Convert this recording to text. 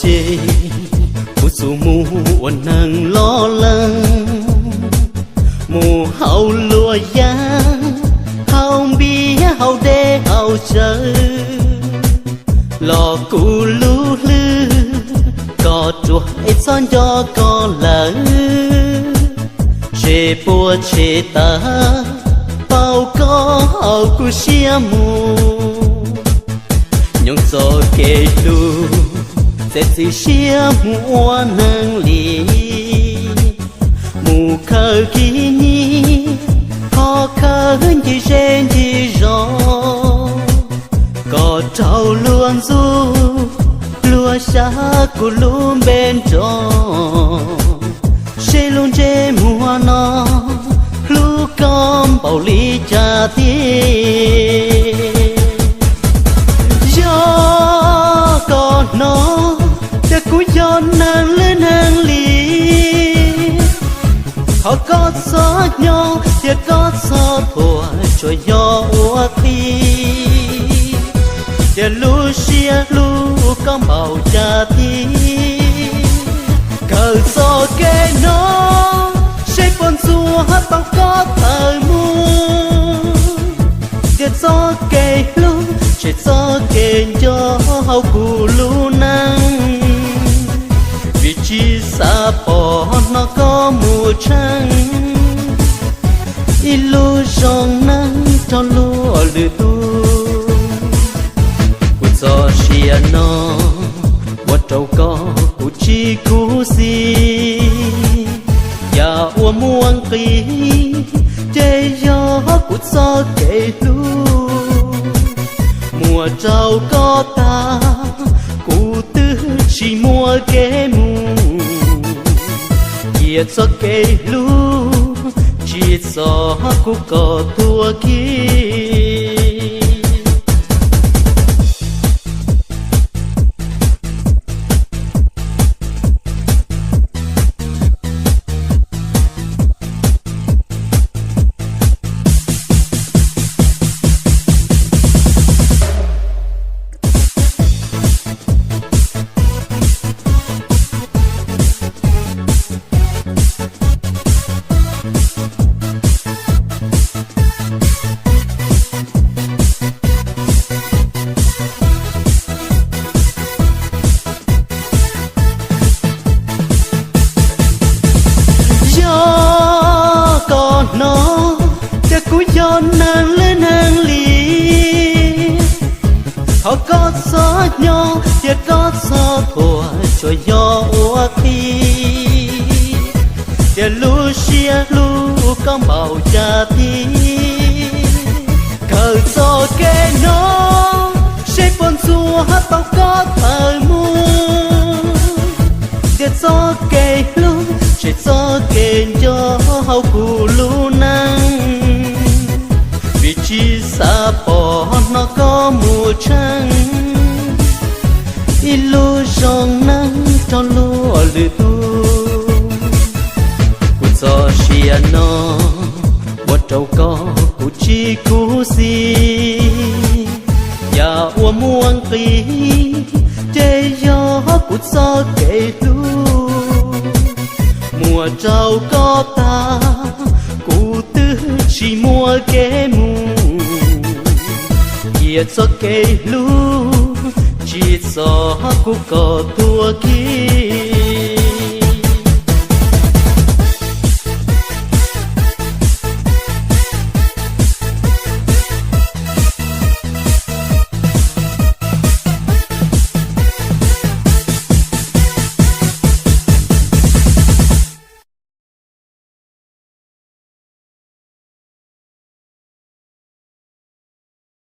Ces kuv txus mus ua neeg loj leej, mus haus luag yav, haus npias haus dej haus cawv, los kuv lub hlwb kom ruam es txhob nco koj lawm. Tsev puas tsev taws, pauj koj haus kuv siab mus. Nyob txoj kev hlub, txiav txim siab mus ua neeg li, mus khaws khib nyiab, ho khaws ncig zej ncig zos, kom raug luag ntxub, luag xyav kuv lub npe nrov. Seb lub ntsej muag no hlub koj npaum li cas tiag. Yog koj hnov tias kuv yog neeg lwj neeg liam, thov koj txhob nyob thiab koj txhob thuam, tsuas yog ua qhia tias lub siab hlub koj npaum cas tiag. Kawm txoj kev no, seb puas ntxuav tau koj tawm mus. Tias txoj kev hlub, tsis txoj kev nco hauv kuv lub neej, vim tsis xav pom hnov koj mus tsheej ib lub zoo neej rau luag lwm tus. Kuv txoj sia no ua rau koj kuv tsis khuv xim, yam uas muaj nqis ces yog kuv txoj kev hlub. Muaj rau koj tag, kuv twb tsis muaj kev mus. Cia txoj kev hlub tsis txog kuv kom tuag kiag. Yog koj hnov tias kuv yog neeg lwj neeg liam, thov koj txhob nyob thiab koj txhob thuam, tsuas yog ua qhia tias lub siab hlub koj npaum cas tiag. Kawm txoj kev no, seb puas ntxuav tau koj tawm mus. Tias txoj kev hlub, tsis txoj kev nco hauv kuv lub neej, vim tsis xav pom hnov koj mus tsheej ib lub zoo neej rau luag lwm tus. Kuv txoj sia no ua rau koj kuv tsis khuv xim, yam uas muaj nqis ces yog kuv txoj kev hlub. Muaj rau koj tag, kuv twb tsis muaj kev mus. Cia txoj kev hlub tsis txog kuv kom tuag kiag.